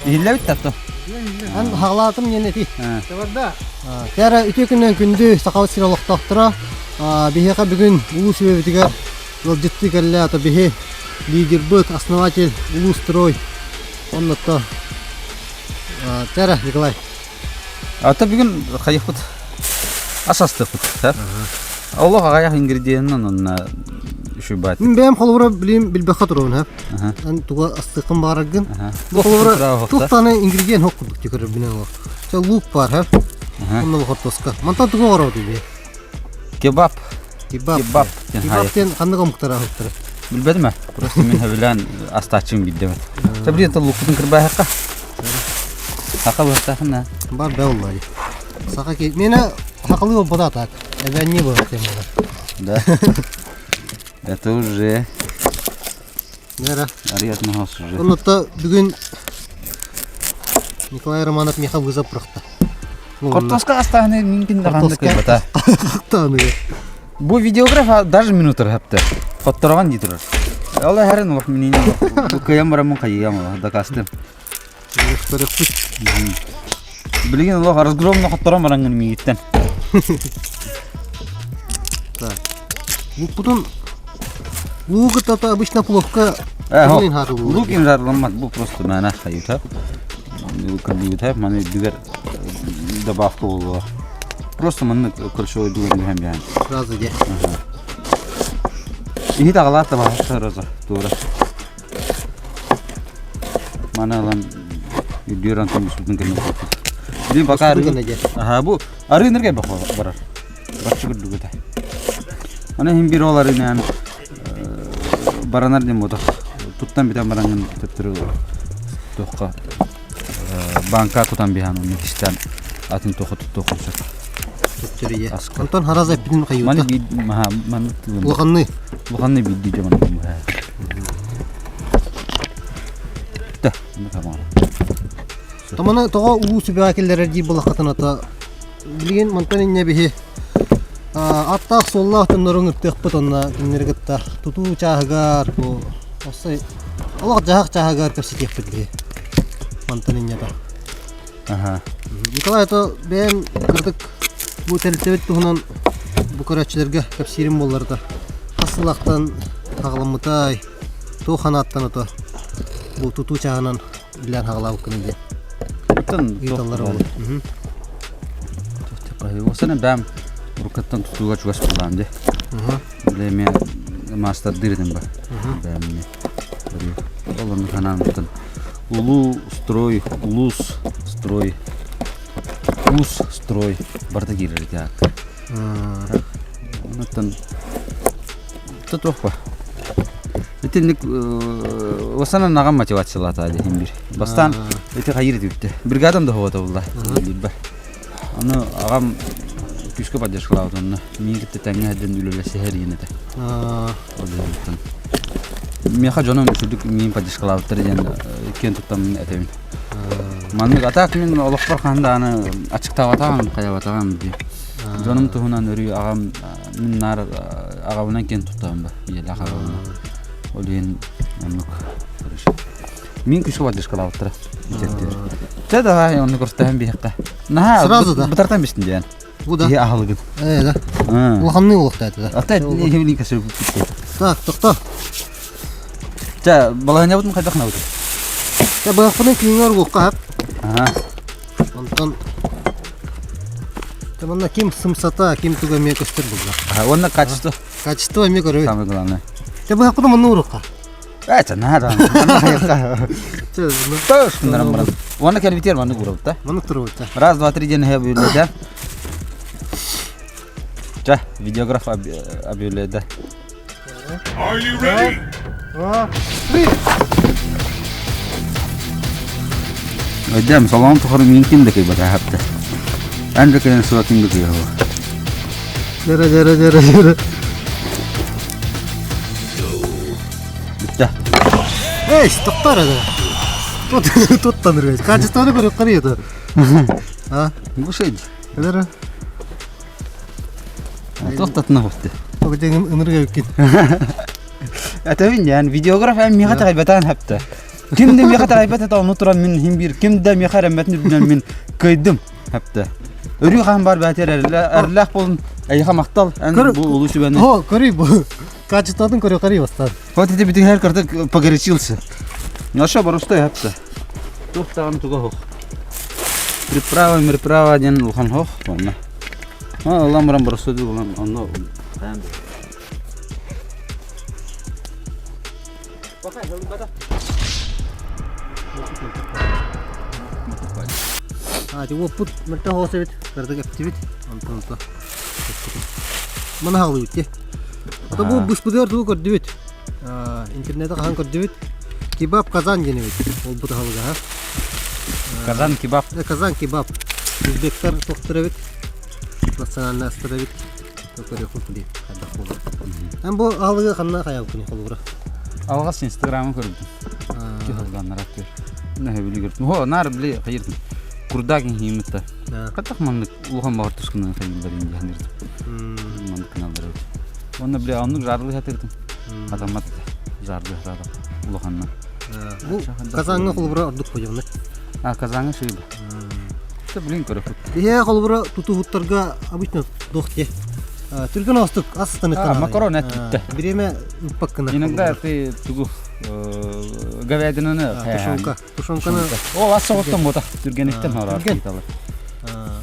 Иһиллэбит да то. Ан хаҕалаатым диэн этий. Кэрэ үтүө күнүнэн күндү Сахабыт сирэ олохтоохторо. Биһиэхэ бүгүн улуус үбэбитигэр ыалдьыттыы кэллэ. Ата биһи лидербыт, основатель улуус строй. Оннотто Кэрэ Николай. Ата бүгүн хайыхпыт ас астыахпыт. Олох аҕыйах ингредиенынан онно үчүгэй Мин бэйэм холобура билим билбэххэ турабын ха. Эн туга астыаххын баҕараргын. Бу холобура туох даҕаны ингредиент суох курдук көрөрбүнэн олох. Чэ лук баар ха. Онно хортуоска. Мантан тугу оҥоробут үбү? Кебаб. Кебаб. Кебаб. Кебаб диэн ханнык омуктара аһыттара? Билбэтим ээ. Просто мин сөбүлээн астааччым билдебет. Чэ билиэн лукпутун кырбаахха. Саха быһахтаахын да. Бар бэ уллай. Саха ки мене сахалыы болбода так. Эбэнни быһах тем Да. Это уже Нера. Арият махас уже. Оннотто бүгүн Николай Романов миэхэ вызов бырахта. Кортоска астааны минкин да ханнык кырбата. Таны. Бу видеограф даже минутыр хапты. Хотторогон дии турар. Ол хэрин олох минини бу кыйам барамын хайыам олох дакастым. Билигин олох разгромно хотторон барангын миигиттен. Так. Лукпутун лук это обычно пловка Лук им жарламат, бу просто мээнэ хайыта. Кырдыыта, маны дүгер добавка болуа. Просто манны кольцевой дүгер түһэн биһэн. Сразу де. Иһит аҕалаат да баһа роза туора. Маны ылан үрдүөр антон бусутун кэннэ Билин пока арыы. Аха бу арыы нэргэ барар. Баччы курдук этэ. Аны иһин биир ол арыынан баранар диэн буотах. Туттан бүтэн бараҥҥын төттөрү туохха банка кутан биһан онно кистээн атын туохха туттуоххун сөп. Төттөрү Онтон хараас эппитин хайыыта. Маны биир маха маны Улаханны. Улаханны биирдии дьомон Да, Томаны тоҕо улуу сүбэҕэ киллэрэр дии булаххатын ата билигин мантан инньэ биһи аттаах-суоллаах дьоннорун ыртыахпыт уонна кинилэри кытта тутуу чааһыгар бу олох-дьаһах чааһыгар кэпсэтиэхпит биһи мантан инньэ Аха. Николай то бэйэм кырдык бу тэрилтэбит туһунан бу көрөөччүлэргэ кэпсиирим буолларда хас сыллаахтан хаҕаламмытай туох ханааттан ото бу тутуу чааһынан билэн хаҕалаабыккын диэн Оттон ыйыталлар ол. Осана бэм уруккаттан тутууга чугас буолаам дии. Бile мен маастардыыр этим ба. Бэм Ол оннук санааммыттан улуу строй, улуус строй, уус строй барыта киирэр ити аакка. Онуттан туох ба. Итинник осанан аҕам мотивациялаата диһин бир. Бастаан ити хайыр ити Бригадам да хоҕото булла. Билбэ. Ону аҕам күүскэ поддержкалаабыт онно. Миин кытта тэҥҥэ сылдьан үлэлэсиһэр диэн этэ. Ол иһин Миэхэ дьонум үчүгдүк миин поддержкалаабыттар диэн киэн туттаммын этэбин. Маннык а так мин олохпор хаһан даҕаны аччыктаабатаҕым, хайабатаҕым дии. Дьонум туһунан өрүү аҕам мин наар аҕабынан киэн туттабын ба, ийэлээх аҕабынан. Ол иһин оннук Мин күүскэ поддержкалаабыттара. Чэ давай оннук көрсөһөн биһиэххэ. Наһаа Сразу да. бытартан бистин диэн. Бу да. Киһи аһылыгын. Э, да. Улаханный улахта это да. Ата химилин кэсер Так, тохто. Чэ, балаһыанньабытын хайдах набыт? Чэ, быһахпытын күҥҥэ уруохха хап. Аха. Онтон Чэ, манна ким сымсата, ким туга эмиэ көстөр булла. Аха, уонна качество. Качество эмиэ көрөбүт. Самое главное. Чэ, быһахпытын манна уруохха. Э, надо. Чэ, Тош, баран. Уонна кэлбитер маннык урабыт да. Маннык турабыт да. Раз, два, три диэн эһэ Чэ, видеограф объявляет. Are you ready? Три. Өйдөм, салон тухары мин ким да кыйбата хапта. Эн да кэлэн сура ким да кыйаһа. Дера, дера, дера, дера. Бүттэ. Эй, тоқтар это. Тут, тут таныргайс. Качествоны көріп қарай это. А? Бу шейди. Дера. Тоқтатына хосты. Тоқтатына ынырга өккен. Әтәбин ян видеограф әм миға тағайбатан хапта. Ким да миэхэ тарайбат этэ, ону туран мин иһин биир. Ким да миэхэ эрэммэтин үрдүнэн мин кыайдым. Хэпте. Өрүү хаан бар бээтэр эрэллээх болун. Эйиэхэ махтал. Эн бу улуу сүбэни. О, көрүй бу. Качествотын көрү карый бастан. Вот эти битигэр кырдык погорячился. Наша боростой хапта. Туох даҕаны туга хох. Приправа, приправа диэн улахан хох. Онно. А, ылан баран боростой улан онно. А, ти уоппут мөлтөх оҕус эбит, кыратык эптибит, онтон онто. Маны хаалыбыт ти. Ото бу быспытыгар тугу көрдүбүт? Интернети хаһан көрдүбүт? Кебаб казан диэн эбит. Ол бу таһылыга. Казан кебаб. Казан кебаб. Узбектар тохтор эбит. Национальный астар эбит. Көрүөхпүт дии хайдах буолар. Эн бу аһылыгы ханна хайабыккыный холобура? Алҕас инстаграмы көрбүтүм. Киһилганнар көр. Нөһө били көрдүм. Хо, наар били хайырдым. Курдак иһимитта. Катах маннык улахан баҕар тускунан хайыллар инди ханырдым. Маннык кыналлар эбит. Онно били оннук жарлы хатырдым. Хатаммат этэ. Жарлы хатадым. Улаханна. Бу Казаҥҥа холобура ордук хойугуна. А, Казаҥҥа шыйба. Блин, көрөппүт. Биһиэхэ холобура тутуһуттарга обычно туох диэ түргэн оостук ас станыктан макарон эт бүттэ. Бириэмэ ыппаккына. Иногда ты тугу говядинаны тушенка. Тушенканы Ол ас соҕуттан буота түргэнниктен хороор Түргэн.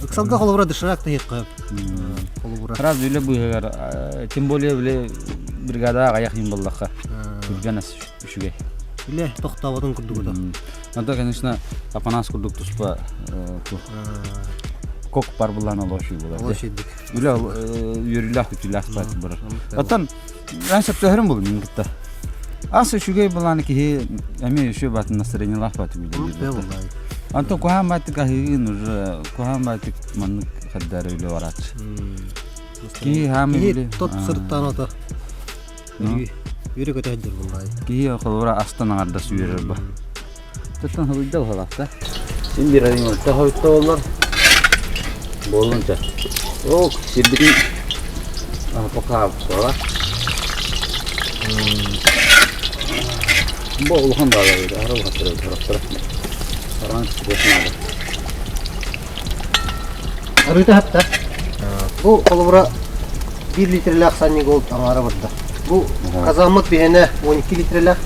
Ыксалга холобура доширак таһыахха холобура. Сразу үлэ быыһыгар, тем более үлэ бригада аҕыйах иһин буоллахха түргэн ас үчүгэй. Үлэ тохтооботун курдук Ото, конечно, Апанас курдук туспа кок бар булан олошуй болар. Олошуйдук. Үлэ үөрүүлээх күтүүлээх баат барар. Оттон эн сөптөһөрүм булун мин кытта. Ас үчүгэй булан киһи эми үчүгэй баатын настроениелаах бааты билэр. Антон куһаан баатык аһыгын уже куһаан баатык маннык хаддары үлэ барааччы. Киһи хаамы үлэ. Тот сырыттаан ото. Үөрэ көтө сылдьар буоллаҕай. Киһи холобура астан аҥардас үөрэр ба. Тыттан хабыйда баһалаахта. Син биир айыммытта хойутта боллар. Буоллун чэ. О, сирбитин пока буола. Бу улахан баалар ара улахаттар тарафтара. Аран надо. Арыыта хатта. Бу холобура 1 литрелээх Sunny Gold аҥаара барда. Бу казаммыт биһиэнэ 12 литрелээх.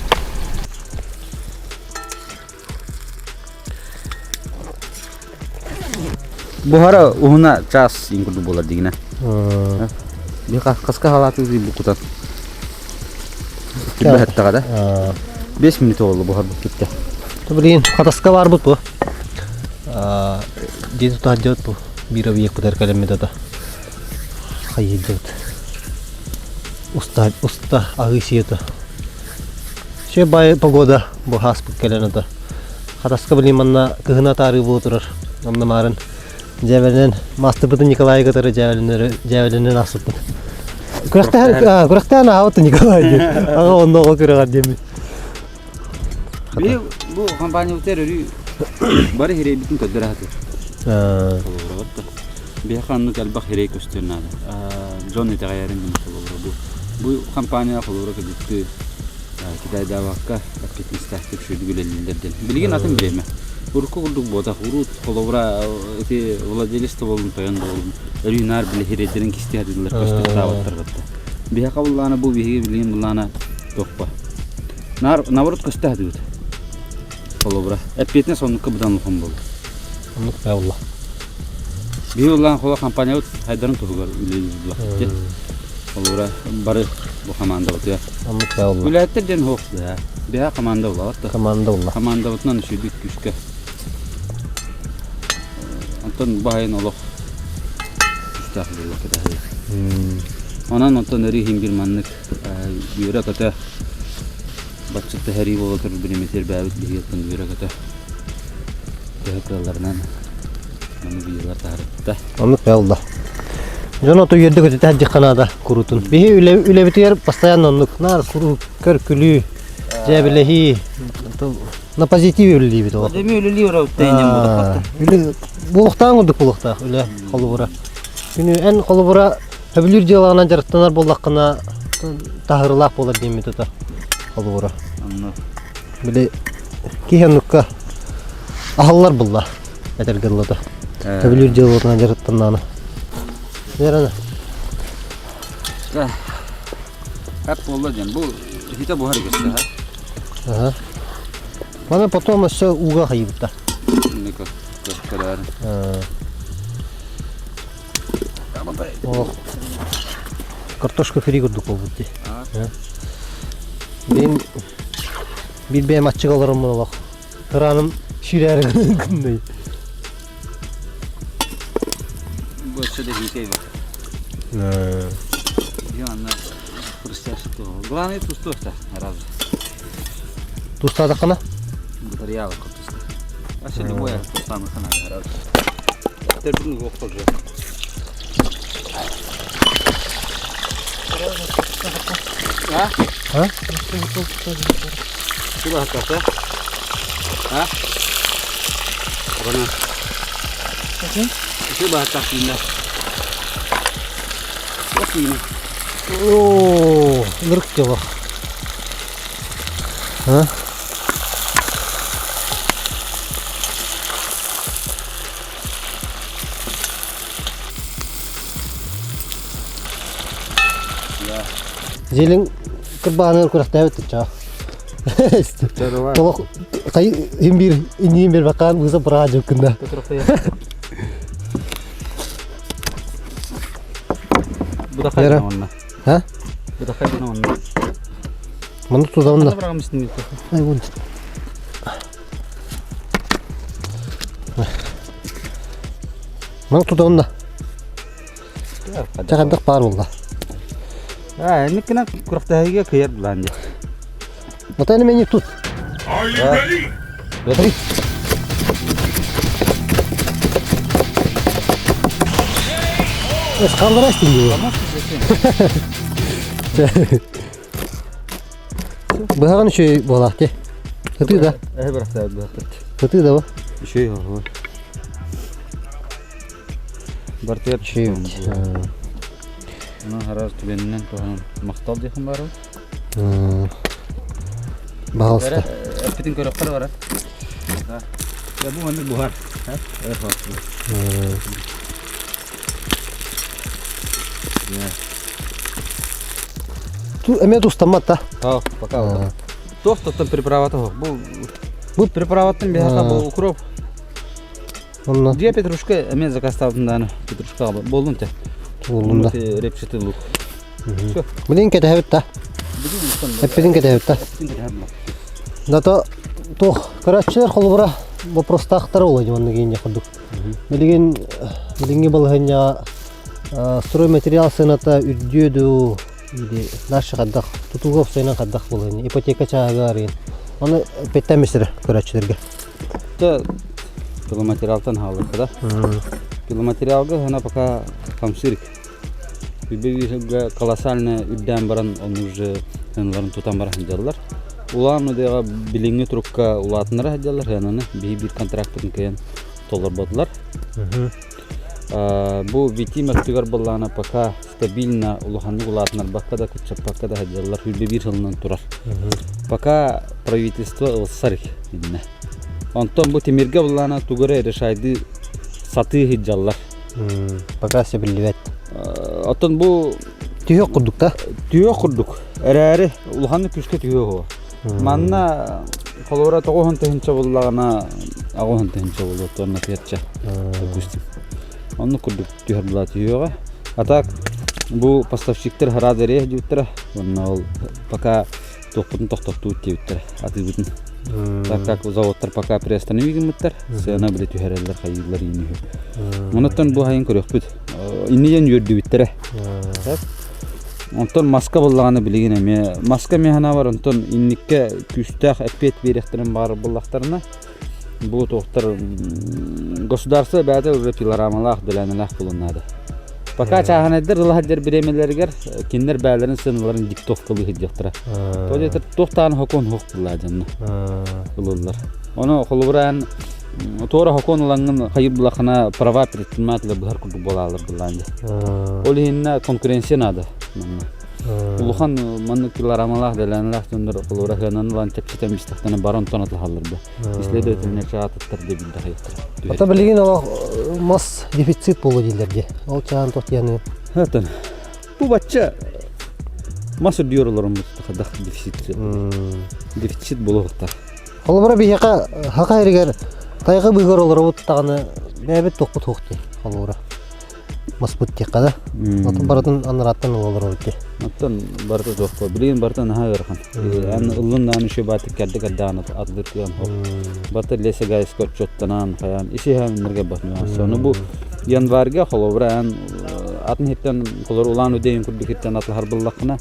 Буһара уһуна час иин курдук буолар дигинэ. Би хаска халааты бу кутан. Түбэһэттаҕа да. 5 минут олу буһарбыт китте. Блин, хатаска барбыт бу. Дии тута сылдьыбыт бу. Биир объекпытыгар кэлэммит ото. Хайыйдыбыт. Уста, уста аһыы сиэтэ. Все бай погода бу ааспыт кэлэн ото. Хатаска блин манна кыһын атаарыы буола турар. Онно маарын дьээбэлэнэн маастарбытын Николайы кытары дьээбэлэнэн аахсыппыт. Күрэхтээн күрэхтээн аһаабыт Николай диэн. Аҕа онно оҕо күрэҕэр диэммит. Биһи бу компаниябытыгар өрүү бары хирэйбитин көрдөрө сатыыр. Биһиэхэ оннук элбэх хирэй көстүөн наада. Дьон итэҕэйэрин гына холобура бу. Бу компания холобура кырдьыктыы китайдаабакка эппиэтинэстээхтик үчүгэйдик үлэлииллэр диэн. Билигин атын бириэмэ. Урукку курдук буотах. Урут холобура ити владелец да буоллун, тойон да буоллун өрүү наар били хирэйдэрин кистии сатыыллар көстө сатаабаттар кытта. Биһиэхэ буллаана бу биһиги билигин буллаана туохпа. Наар наоборот көстө сатыыбыт. Холобура, эппиэтинэс оннукка быдан улахан буолла. Оннук баа буолла. Биһи улахан холо компаниябыт хайдарын туһугар үлэлиир буоллахпыт. Холобура, бары бу хамаандабытыгар. Оннук баа буолла. Үлэһиттэр диэн суох да. Биһа команда булабат да. Команда булла. Командабытынан үчүгдүк күүскэ. Онтон баһайын олох күүстээх буолла кэтэһэр. Онон онтон өрүү иһин бир маннык үөрэ-көтө бачча һэрии буола турар бириэмэтигэр бэйэбит биһиги үөрэ-көтө төһө кыалларынан маны видеолар таһаарбыта. Оннук буолла. Дьон ото үөрдэ көтүтэ сылдьыахха наада куруутун. Биһи үлэбитигэр постоянно оннук наар куруук көр-күлүү, дьээбэлэһии, на позитиве үлэлиибит ол. Эми үлэлии өрөбүттэ иннем буолуохтаах. Үлэ буолуохтаах курдук буолуохтаах үлэ холобура. Күнү эн холобура Сөбүлүүр дьыалаҕынан дьарыктанар буоллаххына таһырылаах буолар диэммит ото холобура. Онно. Били киһи оннукка аһыллар булла этэргэ дылыта. Төбүлүүр дьыалатынан дьарыктаннаана. Верана. Хат буолла диэн бу ититэ буһар үгэстэ ха. Ага. Маны потом өссө ууга хайыбыта. Көрөр. Ох. Картошка фри курдук буолбут дии. Мен биир бэйэм аччык олороммун олох. Кыраным сүүрээри гынный. Бу өссө да хиикэй бар. Анна хрустящий Главное тустуохта раз. Тустаатаххына? Батареялы туста. Вообще любой тустааныкына раз. Терпин уохтолжу. А? А? Куда хаката? А? Бана. Куда хаката? Оо, ынырык дьоло. А? Зелень кырбааныгар күрэхтээбит туччаа. Толох хай им бир инниин бир бакаан быса быраха дьуккунда. Бутахай онна. А? Бутахай онна. Маны тузавында. Ай вон. Маны тузавында. Чахандык баар буолла. Аа, инниккинэн күрэхтэһиигэ кыйар булаан дии. Вот они меня тут. Are you ready? Ready? Хаалларас дии. Быһаҕын үчүгэй буолаах дии. Ытыы да. Эһэ бырахтаа быһахпыт. Ытыы да бу. Үчүгэй оһуор. Бартыгар Үчүгэй. Онон хараар түгэнинэн туһанан махтал диэхин баарабыт. Баҕалыста. Эппитин көрөххө барар. Я бу маннык буһар. Эмиэ тустаммат да. Пока. Туох тоттон приправата Бу бу приправаттан биһиэхэ бу укроп. Онно. Две петрушка эмиэ заказтаабытым дааны петрушка буоллун те. Буоллун да. Репчатый лук. Все. Билин кэтэһэбит да. Эппитин кэтэһэбит да. Зато туох көрөөччүлэр холобура вопростаахтара буолуо дии маннык иинньэ курдук. Билигин билиҥҥи балаһыанньаҕа стройматериал сыаната үрдүө дуу или дальше хайдах тутууга уопсайынан хайдах буолуо ипотека чааһыгар иин ону эппиэттэммистэрэ көрөөччүлэргэ. Пиломатериалтан хааллахха да. Пиломатериалга хана пока хамсырык. Үбэ колоссально үрдээн баран ону уже сыаналарын тутан бара сылдьаллар. Улаан Удыаҕа билиҥҥи турукка улаатыннара сылдьаллар сыананы биһи биир контракпытын кыайан толорботулар. Бу Витим өттүгэр буоллаҕына пока стабильно улаханнык улаатынарбакка да кыччаппакка да сылдьаллар 21 сылынан турар. Пока правительство ылсар иннэ. Онтон бу тимиргэ буоллаҕына тугу эрэ решайды сатыы сылдьаллар. Пока сөбүллүбэт. Оттон бу Түһүөх курдук да? Түһүөх курдук. Эрээри улаханнык күүскэ түһүөх уо. Манна холобура тоҕуһун тыһынча буллаҕына аҕыһын тыһынча буолуо тонна тыһачча допустим. Оннук курдук түһэр була түһүөҕэ. А так бу поставщиктар хараада эриэ диэбиттэрэ. Уонна ол пока туохпутун тохтоттубут диэбиттэрэ атыыбытын. Так как заводтар пока приостанови гыммыттар, сыана били түһэрэллэр хайыыллар иин үһү. Онуттан бу хайын көрүөхпүт. Инни диэн үөрдүбүттэрэ. Онтон маска буллаҕына билигин эмиэ маска эмиэ санаабар онтон инникке күүстээх эппиэт биэриэхтэрин баҕарар буоллахтарына бу туохтар государство бэйэтэ уже пилорамалаах дэлээнэлээх буолуон наада. Пока чааһынайдар ыла сылдьар бириэмэлэригэр кинилэр бэйэлэрин сыаналарын диктовкалыы сылдьыахтара. То диэтэр туох даҕаны сокуон суох буоллаа дьонно ылыллар. Ону холобураан туора сокуон ылаҥҥын хайыр булахына права предпринимателя быһар курдук буолаалар былаан дьэ. Ол иһиннэ конкуренция наада манна. Улахан маннык килограммалаах дэлээнэлээх дьоннор холура сыанан ылан чэпчэтэн бистэхтэринэ бары онтон атылаһаллар да. Исследовательнай чаатыттар да билдэхиэхтэрэ. Ата билигин олох мас дефицит буолуо дииллэр дии. Ол чаан туох диэни. Хатын. Бу бачча мас үрдүгэр олороммут хадах дефицит. Дефицит буолуохтаах. Холобура биһиэхэ хака эригэр тайҕа быыгар олоробут даҕаны бэйэбит туохпут суох дии холобура. Маспыт диэххэ да. Отун барытын анараттан ыла олоробут дии. Оттон барыта суох буо. Билигин барыта наһаа ыарахан. Эн ыллын даҕаны үчүгэй баатык кэрдик эрдэҕин атылыыр кыан хоп. Барыта лесогайска отчуоттанан хайаан исиһээннэргэ бат нюанс. Ону бу январьга холобура эн атын иһиттэн холор улаан үдэйин курдук иһиттэн атылаһар буллаххына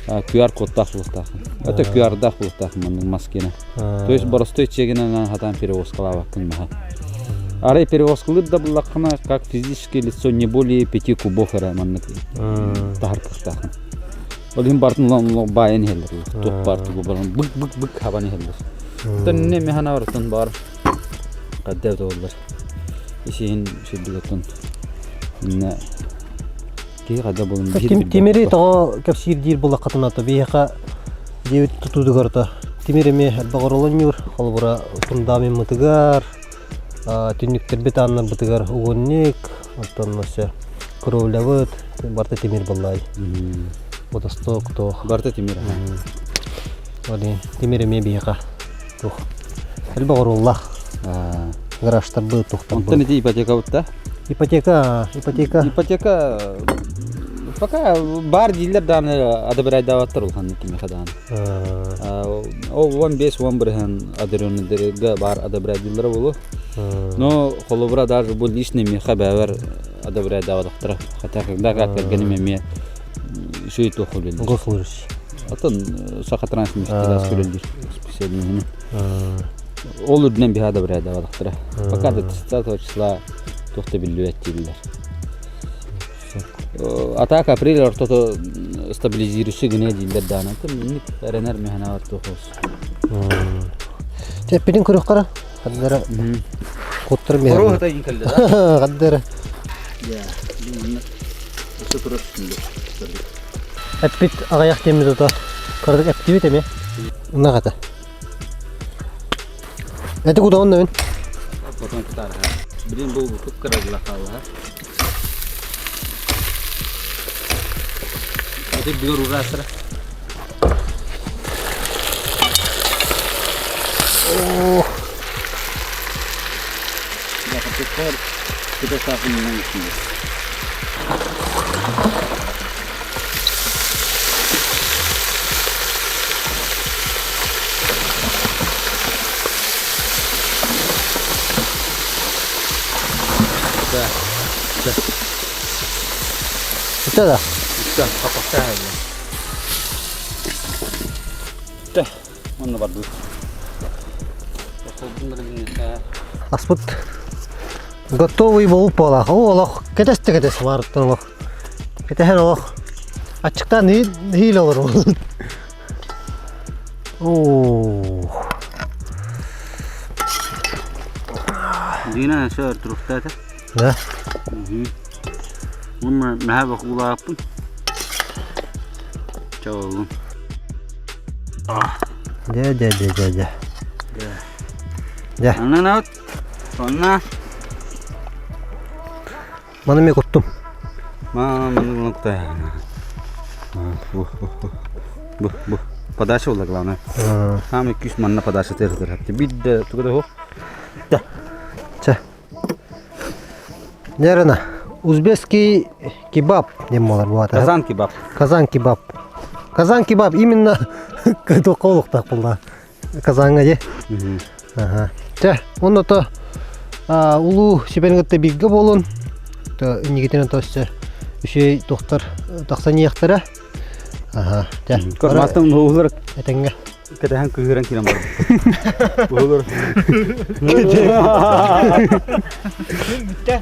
QR кодтаах булуохтааххын. Это QR-даах булуохтааххын маннык маскина. То есть боростой чегинэн хатаан перевозкалаабаккын маһа. Арай перевозкалыыр да буллаххына, как физическое лицо не более пяти кубов эрэ маннык таһар кыахтааххын. Ол иһин бартын улан баайан иһэллэр. Туох баар тугу баран бык-бык-бык хабан иһэллэр. Оттон не механа барытын бар хадда олар. Исиһин сүрдүгөттөн инне киһи хадда болун Тимири тоҕо кэпсиир диир буллаххытына то биһиэхэ диэбит тутуудугар то тимир эмиэ элбэх оруолунньуур холобура фундамеммытыгар түннүктэрбит ааннарбытыгар угунник оттон өссө кровлябыт барыта тимир буоллаай водосток туох барыта тимир Ол тимир эмиэ биһиэхэ туох элбэх оруоллаах гаражтарбыт туохтарбыт Онтон ити ипотекабыт да Ипотека, ипотека. Ипотека пока бар дииллэр даҕаны адыбырайдаабаттар улаханнык кимиэхэ даҕаны. Ол 15-10 бырыһан одаренныйдарга баар адыбырайдыыллара буолуо. Но холобура даже бу личный миэхэ бэйэбэр адыбырайдаабатахтара. Хотя когда как кэргэним эмиэ үчүгэй туох үлэлиир. Госслужащий. Оттон Сахатранснефтегаз үлэлиир специалиһини. Ол үрдүнэн биһа адабырайдаабатахтара. Пока до 30 числа туох да биллибэт дииллэр. А так апрель ортото стабилизирующий гына дииллэр даҕаны. Инник эрэнэр механавар туох Тэппитин көрүөххэ хаддара куттар Хоруо хата кэллэ да? Хаддара. Эппит аҕыйах диэммит ото кыратык эптибит эмиэ. Ынах этэ. Эти кутаҕын да мин. Потом кутаарха. Блин, бу кып-кыра хаалла. Эти бүгөр ураастара. О, Бүтэ да? Бүтэ, хаппахтаа Бүтэ, онно бардыбыт. Аспыт готовый болуп буолаах. Ол олох кэтэс да кэтэс баарыттан олох. Кэтэһэр олох. Аччыктаан нэһиилэ олорбут. Оо. Дина сөр туруктаата. Да. Уонна наһаа бакуулааппын. Чоолун. Дьэ, дьэ, дьэ, дьэ, дьэ. Дьэ. Анан аут. Онна. Маны мен куттум. Маны кутай. Бу, бу, бу. Подача була главное. Самый күс манна подача тердер. Бидде тугуда хо. Да. Чэ. Нерена. Узбекский кебаб диэн буолар буолата. Казан кебаб. Казан кебаб. Казан кебаб именно туохха буолла. Казаҥҥа дии. Аха. Чэ, онно то улуу сүбэни кытта бииргэ буолун. То иннигитинэн то өссө үчүгэй туохтар тахсан иһиэхтэрэ. Аха. Чэ. Корматтан уһулар Этэҥҥэ. кэтэһэн кыыһыран киирэн барбыт. Уһулар. Бүттэ.